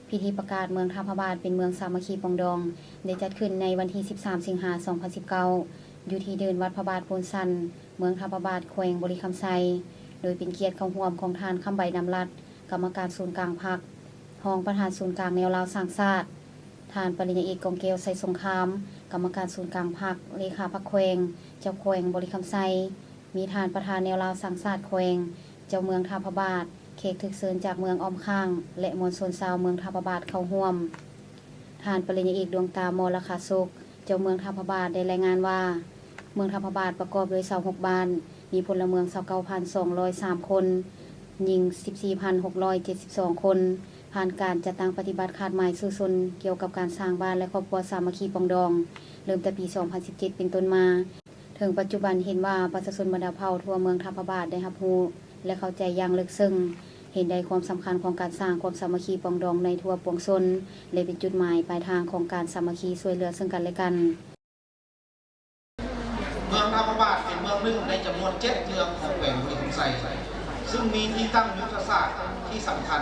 ພິທີປະກາດເມືອງທ່າພະບາດເປັນເມືອງສາມັກຄີປອງດອງ ໄດ້ຈັດຂຶ້ນໃນວັນທີສິບສາມ ສິງຫາ ສອງພັນສິບເກົ້າ ຢູ່ທີ່ເດີ່ນວັດພະບາດໂພນຊັນ ເມືອງທ່າພະບາດ ແຂວງບໍລິຄຳໄຊ ໂດຍເປັນກຽດເຂົ້າຮ່ວມຂອງທ່ານ ຄຳໃບ ນາມລັດ ກຳມະການສູນກາງພັກ, ຮອງປະທານສູນກາງແນວລາວສ້າງຊາດ, ທ່ານປະລິນຍາເອກ ກອງແກ້ວ ໄຊສົງຄາມ ກຳມະການສູນກາງພັກ, ເລຂາພັກແຂວງ, ເຈົ້າແຂວງບໍລິຄຳໄຊ, ມີທ່ານປະທານແນວລາວສ້າງຊາດແຂວງ, ເຈົ້າເມືອງທ່າພະບາດ, ແຂກຖືກເຊີນຈາກເມືອງອ້ອມຂ້າງ ແລະ ມວນຊົນຊາວເມືອງທ່າພະບາດເຂົ້າຮ່ວມ. ທ່ານປະລິນຍາເອກ ດວງຕາ ມໍລະຄາສຸກ ເຈົ້າເມືອງທ່າພະບາດ ໄດ້ລາຍງານວ່າ ເມືອງທ່າພະບາດປະກອບດ້ວຍຊາວຫົກບ້ານ, ມີພົນລະເມືອງຊາວເກົ້າພັນສອງຮ້ອຍສາມຄົນ, ຍິງສິບສີ່ພັນຫົກຮ້ອຍເຈັດສິບສອງຄົນ, ຜ່ານການຈັດຕັ້ງປະຕິບັດຄາດໝາຍສູ້ຊົນກ່ຽວກັບການສ້າງບ້ານ ແລະ ຄອບຄົວສາມັກຄີປອງດອງ ເລີ່ມແຕ່ປີສອງພັນສິບເຈັດເປັນຕົ້ນມາ. ເຖິງປັດຈຸບັນເຫັນວ່າປະຊາຊົນບັນດາເຜົ່າທົ່ວເມືອງທ່າພະບາດໄດ້ຮັບຮູ້ ແລະ ເຂົ້າໃຈຢ່າງເລິກເຊິ່ງ, ເຫັນໄດ້ຄວາມສຳຄັນຂອງການສ້າງຄວາມສາມັກຄີປອງດອງໃນທົ່ວປວງຊົນ ແລະ ເປັນຈຸດໝາຍປາຍທາງຂອງການສາມັກຄີຊ່ວຍເຫຼືອເຊິ່ງກັນ ແລະ ກັນ. ເມືອງທ່າພະບາດເປັນເມືອງໜຶ່ງໃນຈຳນວນເຈັດເມືອງຂອງແຂວງບໍລິຄຳໄຊ, ຊຶ່ງມີທີ່ຕັ້ງຍຸດທະສາດທີ່ສຳຄັນ,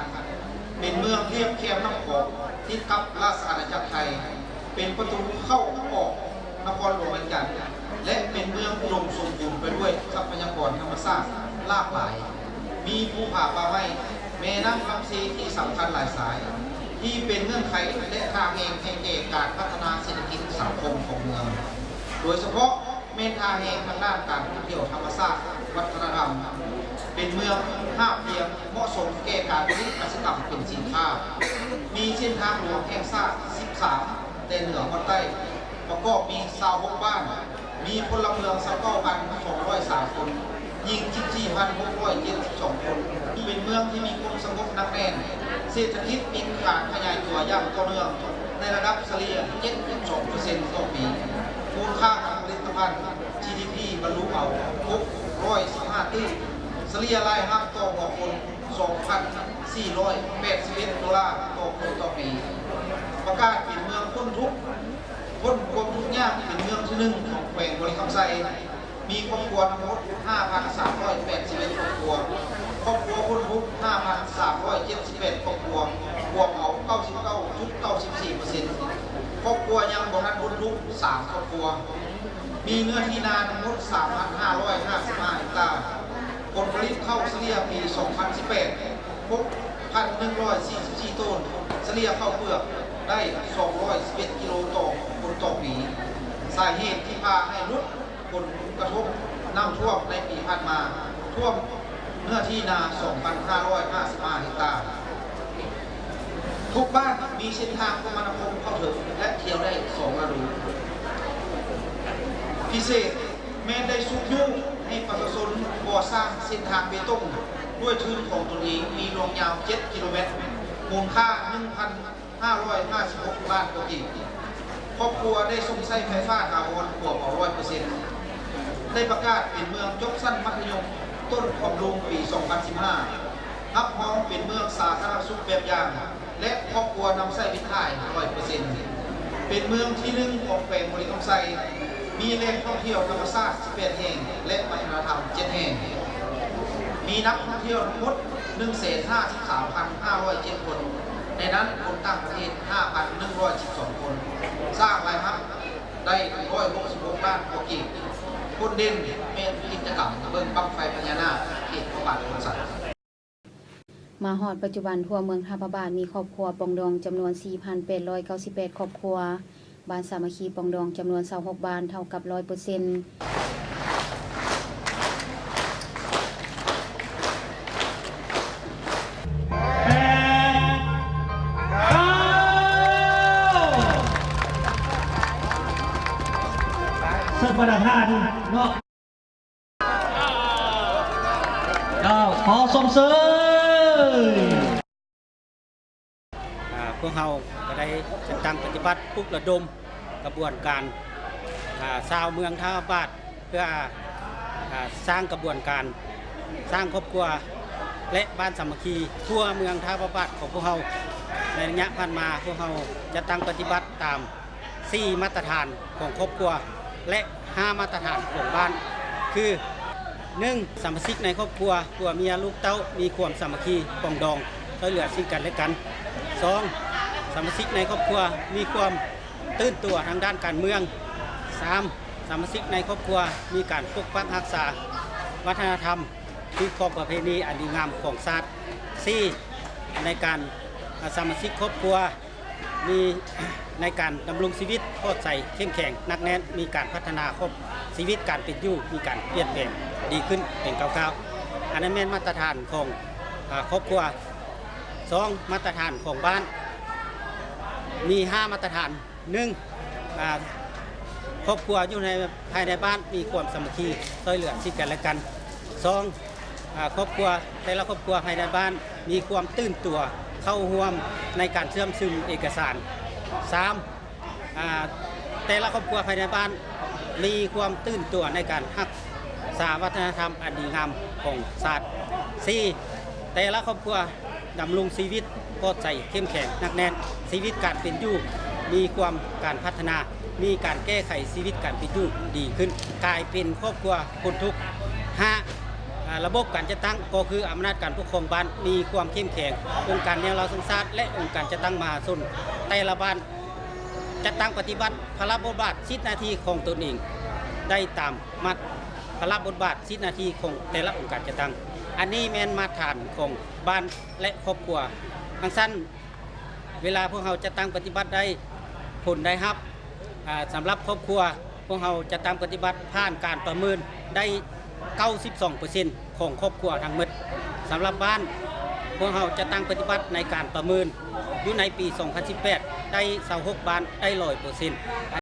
ເປັນເມືອງລຽບແຄມນ້ຳຂອງ ຕິດກັບລາຊະອານາຈັກໄທ, ເປັນປະຕູເຂົ້າອອກນະຄອນຫຼວງວຽງຈັນ ແລະ ເປັນເມືອງອຸດົມສົມບູນໄປດ້ວຍຊັບພະຍາກອນທຳມະຊາດຫຼາກຫຼາຍ, ມີພູຜາປ່າໄມ້, ແມ່ນ້ຳລຳຊີທີ່ສຳຄັນຫຼາຍສາຍ, ທີ່ເປັນເງື່ອນໄຂ ແລະ ທ່າແຮງໃຫ້ແກ່ການພັດທະນາເສດຖະກິດສັງຄົມຂອງເມືອງ, ໂດຍສະເພາະ ແມ່ນທ່າແຮງທາງດ້ານການທ່ອງທ່ຽວທຳມະຊາດ, ວັດທະນະທຳ, ເປັນເມືອງຮາບຮຽງ ເໝາະສົມແກ່ການຜະລິດກະສິກຳເປັນສິນຄ້າ, ມີເສັ້ນທາງຫຼວງແຫ່ງຊາດສິບສາມ ແຕ່ເໜືອຮອດໃຕ້, ປະກອບມີຊາວຫົກບ້ານ, ມີພົນລະເມືອງຊາວເກົ້າພັນສອງຮ້ອຍສາມຄົນ, ຍິງສິບສີ່ພັນຫົກຮ້ອຍເຈັດສິບສອງຄົນ, ເປັນເມືອງທີ່ມີຄວາມສະຫງົບໜັກແໜ້ນ, ເສດຖະກິດມີການຂະຫຍາຍຕົວຢ່າງຕໍ່ເນື່ອງໃນລະດັບສະເລ່ຍເຈັດຈຸດສອງເປີເຊັນຕໍ່ປີ, ມູນຄ່າການຜະລິດຕະພັນ ຈີດີພີ ບັນລຸເອົາຫົກຮ້ອຍສິບຫ້າຕື້, ສະເລ່ຍລາຍຮັບຕໍ່ຫົວຄົນສອງພັນສີ່ຮ້ອຍແປດສິບເອັດໂດລາຕໍ່ຄົນຕໍ່ປີ, ປະກາດເປັນເມືອງພົ້ນທຸກ ພົ້ນຄວາມທຸກຍາກເປັນເມືອງທີໜຶ່ງຂອງແຂວງບໍລິຄຳໄຊ, ມີຄອບຄົວທັງໝົດຫ້າພັນສາມຮ້ອຍແປດສິບເອັດຄອບຄົວ, ຄອບຄົວພົ້ນທຸກຫ້າພັນສາມຮ້ອຍເຈັດສິບແປດຄອບຄົວ, ກວມເອົາເກົ້າສິບເກົ້າຈຸດເກົ້າສິບສີ່ເປີເຊັນ, ຄອບຄົວຍັງບໍ່ທັນພົ້ນທຸກສາມຄອບຄົວ, ມີເນື້ອທີ່ນາທັງໝົດສາມພັນຫ້າຮ້ອຍຫ້າສິບຫ້າເຮັກຕາ, ຜົນຜະລິດເຂົ້າສະເລ່ຍປີສອງພັນສິບແປດ ຫົກພັນໜຶ່ງຮ້ອຍສີ່ສິບສີ່ໂຕນ, ສະເລ່ຍເຂົ້າເປືອກໄດ້ສອງຮ້ອຍສິບເອັດກິໂລຕໍ່ຄົນຕໍ່ປີ. ສາເຫດທີ່ພາໃຫ້ຫຼຸດຜົນກະທົບນ້ຳຖ້ວມໃນປີຜ່ານມາ ຖ້ວມເນື້ອທີ່ນາສອງພັນຫ້າຮ້ອຍຫ້າສິບຫ້າເຮັກຕາ. ທຸກບ້ານມີເສັ້ນທາງຄົມມະນາຄົມເຂົ້າເຖິງ ແລະ ທ່ຽວໄດ້ສອງລະດູ. ພິເສດ ແມ່ນໄດ້ຊຸກຍູ້ໃຫ້ປະຊາຊົນກໍ່ສ້າງເສັ້ນທາງເບຕົງດ້ວຍທຶນຂອງຕົນເອງ ມີລວງຍາວເຈັດກິໂລແມັດ, ມູນຄ່າໜຶ່ງພັນຫ້າຮ້ອຍຫ້າສິບຫົກລ້ານກວ່າກີບ. ຄອບຄົວໄດ້ຊົມໃຊ້ໄຟຟ້າຖາວອນກວ່າຮ້ອຍເປີເຊັນ, ໄດ້ປະກາດເປັນເມືອງຈົບຊັ້ນມັດທະຍົມຕົ້ນບຳລຸງປີສອງພັນສິບຫ້າ, ຮັບຮອງເປັນເມືອງສາທາລະນະສຸກແບບຢ່າງ ແລະ ຄອບຄົວນຳໃຊ້ເປັນຖ່າຍຮ້ອຍເປີເຊັນ, ເປັນເມືອງທີໜຶ່ງຂອງແຂວງບໍລິຄຳໄຊ, ມີແຫຼ່ງທ່ອງທ່ຽວທຳມະຊາດສິບແປດແຫ່ງ ແລະ ວັດທະນະທຳເຈັດແຫ່ງ, ມີນັກທ່ອງທ່ຽວທັງໝົດໜຶ່ງແສນຫ້າສິບສາມພັນຫ້າຮ້ອຍເຈັດຄົນ, ໃນນັ້ນຄົນຕ່າງປະເທດຫ້າພັນໜຶ່ງຮ້ອຍສິບສອງຄົນ, ສ້າງລາຍຮັບໄດ້ຮ້ອຍຫົກສິບຫົກລ້ານກວ່າກີບ. ໂດດເດັ່ນແມ່ນກິດຈະກຳເບິ່ງບັ້ງໄຟພະຍານາກເຂດພະບາດໂພນຊັນ. ມາຮອດປັດຈຸບັນ, ທົ່ວເມືອງທ່າພະບາດມີຄອບຄົວປອງດອງຈຳນວນສີ່ພັນແປດຮ້ອຍເກົ້າສິບແປດຄອບຄົວ, ບ້ານສາມັກຄີປອງດອງຈຳນວນຊາວຫົກບ້ານ, ເທົ່າກັບຮ້ອຍເປີເຊັນ. ເຊີນປະທານເນາະ. ເຈົ້າ ຂໍຊົມເຊີຍ. ອ່າ ພວກເຮົາກໍໄດ້ຈັດຕັ້ງປະຕິບັດ ປຸກລະດົມກະບວນການ ອ່າ ຊາວເມືອງທ່າພະບາດ ເພື່ອ ອ່າ ສ້າງກະບວນການ ສ້າງຄອບຄົວ ແລະ ບ້ານສາມັກຄີທົ່ວເມືອງທ່າພະບາດຂອງພວກເຮົາ. ໃນໄລຍະຜ່ານມາ ພວກເຮົາຈັດຕັ້ງປະຕິບັດຕາມ ສີ່ມາດຕະຖານຂອງຄອບຄົວ ແລະ ຫ້າມາດຕະຖານຂອງບ້ານ ຄື ໜຶ່ງ ສະມາຊິກໃນຄອບຄົວ ຜົວເມຍລູກເຕົ້າ ມີຄວາມສາມັກຄີປອງດອງ ຊ່ວຍເຫຼືອເຊິ່ງກັນແລະກັນ. ສອງ ສະມາຊິກໃນຄອບຄົວມີຄວາມຕື່ນຕົວທາງດ້ານການເມືອງ. ສາມ ສະມາຊິກໃນຄອບຄົວມີການປົກປັກຮັກສາວັດທະນະທຳ, ຮີດຄອງປະເພນີອັນດີງາມຂອງຊາດ. ສີ່ ໃນການ ອາ ສະມາຊິກຄອບຄົວ ມີໃນການດຳລົງຊີວິດປອດໃສເຂັ້ມແຂງໜັກແໜ້ນ, ມີການພັດທະນາຄອບ ຊີວິດການເປັນຢູ່ ມີການປ່ຽນແປງດີຂຶ້ນເປັນກ້າວໆ. ອັນນັ້ນແມ່ນມາດຕະຖານຂອງ ອາ ຄອບຄົວ. ສອງ ມາດຕະຖານຂອງບ້ານ ມີຫ້າມາດຕະຖານ. ໜຶ່ງ ອາ ຄອບຄົວຢູ່ໃນ ພາຍໃນບ້ານມີຄວາມສາມັກຄີ ຊ່ວຍເຫຼືອຊິກັນແລະກັນ. ສອງ ອາ ຄອບຄົວ ແຕ່ລະຄອບຄົວພາຍໃນບ້ານມີຄວາມຕື່ນຕົວເຂົ້າຮ່ວມໃນການເຊື່ອມຊຶມເອກະສານ. ສາມ ອາ ແຕ່ລະຄອບຄົວພາຍໃນບ້ານມີຄວາມຕື່ນຕົວໃນການຮັກສາວັດທະນະທຳອັນດີງາມຂອງຊາດ. ສີ່ ແຕ່ລະຄອບຄົວ ດຳລົງຊີວິດປອດໃສເຂັ້ມແຂງໜັກແໜ້ນ, ຊີວິດການເປັນຢູ່ມີຄວາມການພັດທະນາ, ມີການແກ້ໄຂຊີວິດການເປັນຢູ່ດີຂຶ້ນ, ກາຍເປັນຄອບຄົວພົ້ນທຸກ. ຫ້າ ອາ ລະບົບການຈັດຕັ້ງ ກໍຄືອຳນາດການປົກຄອງບ້ານມີຄວາມເຂັ້ມແຂງ, ອົງການແນວລາວສ້າງຊາດ ແລະ ອົງການຈັດຕັ້ງມະຫາຊົນແຕ່ລະບ້ານ ຈັດຕັ້ງປະຕິບັດພາລະບົດບາດສິດໜ້າທີ່ຂອງຕົນເອງໄດ້ຕາມມາດ ພາລະບົດບາດສິດໜ້າທີ່ຂອງແຕ່ລະອົງການຈັດຕັ້ງ. ອັນນີ້ແມ່ນມາດຖານຂອງບ້ານ ແລະ ຄອບຄົວ. ຈັ່ງຊັ້ນ ເວລາພວກເຮົາຈັດຕັ້ງປະຕິບັດໄດ້ຜົນໄດ້ຮັບ ອາ ສຳລັບຄອບຄົວ ພວກເຮົາຈັດຕັ້ງປະຕິບັດຜ່ານການປະເມີນໄດ້ເກົ້າສິບສອງເປີເຊັນຂອງຄອບຄົວທັງໝົດ. ສຳລັບບ້ານ ພວກເຮົາຈັດຕັ້ງປະຕິບັດໃນການປະເມີນຢູ່ໃນປີສອງພັນສິບແປດ ໄດ້ຊາວຫົກບ້ານ ໄດ້ຮ້ອຍເປີເຊັນ.